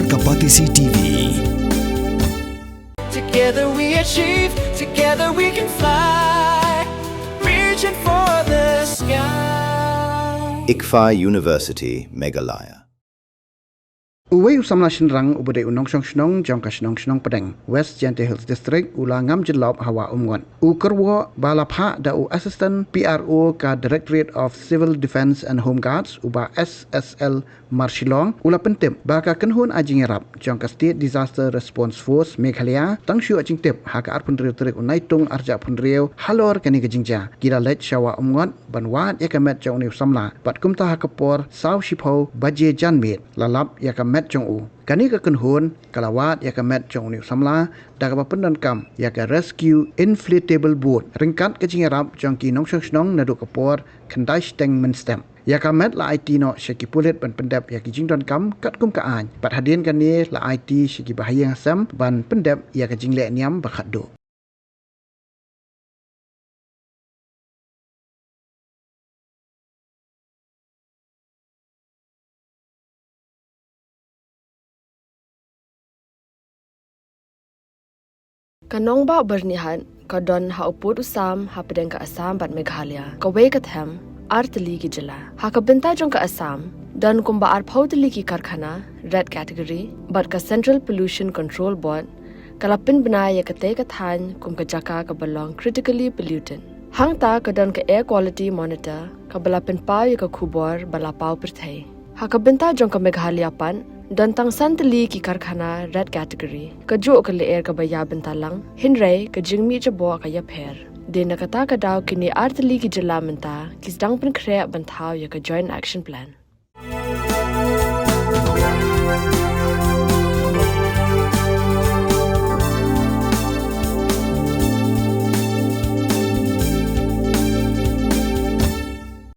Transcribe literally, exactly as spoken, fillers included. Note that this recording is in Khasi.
Ka Batesi T V. Together we achieve, together we can fly. Reaching for the sky. ICFAI University, Meghalaya. Uwei u samla shynrang uba dei u nongshong shnong jong ka shnong Shnong Pdeng, West Jaintia Hills District, u la ngam jyllop ha Wah Umngot. U kyrwoh ba la phah da u Assistant P R O ka Directorate of Civil Defence and Home Guards, u Bah S S L Marshillong, u la pyntip ba ka kynhun ai jingïarap jong ka State Disaster Response Force Meghalaya tang shu ai jingtip ha ka arphew hynriew tarik u Naitung arhajar arphew hynriew halor kane ka jingjia. Ki la leit sha Wah Umngot ban wad ïa ka met jong une u samla, bad kumta ha ka por saw shiphew baje janmiet la lap ïa ka met jong u. Kane ka kynhun ka la wad ïa ka met jong une u samla da kaba pyndonkam ïa ka Rescue Inflatable Boat ryngkat ka jingïarap jong ki nongshong shnong naduh ka por khyndai shiteng mynstep. Ïa ka met la aiti noh sha ki pulit ban pyndep ïa ki jingdonkam katkum ka aiñ, bad hadien kane la aiti sha ki bahaïing hasem ban pyndep ïa ka jingleh niam ba khatduh. Ka nongbah Byrnihat ka don ha u pud u sam hapdeng ka Assam bad Meghalaya, kawei ka them, ar tylli ki jylla. Ha ka bynta jong ka Assam, don kumba arphew tylli ki karkhana red category, bad ka Central Pollution Control Board ka la pynbna ïa katei ka thaiñ kum ka jaka kaba long critically polluted. Hangta ka don ka Air Quality Monitor kaba la pynpaw ïa ka khubor ba la paw pyrthei. Ha ka bynta jong ka Meghalaya pat, don tang san tylli ki karkhana red category. Kajuh ka lyer kaba ïa bynta lang, hynrei ka jingmih jaboh ka ïapher. Dei na kata ka daw kine ar tylli ki jylla mynta ki sdang pynkhreh ban thaw ïa ka Joint Action Plan.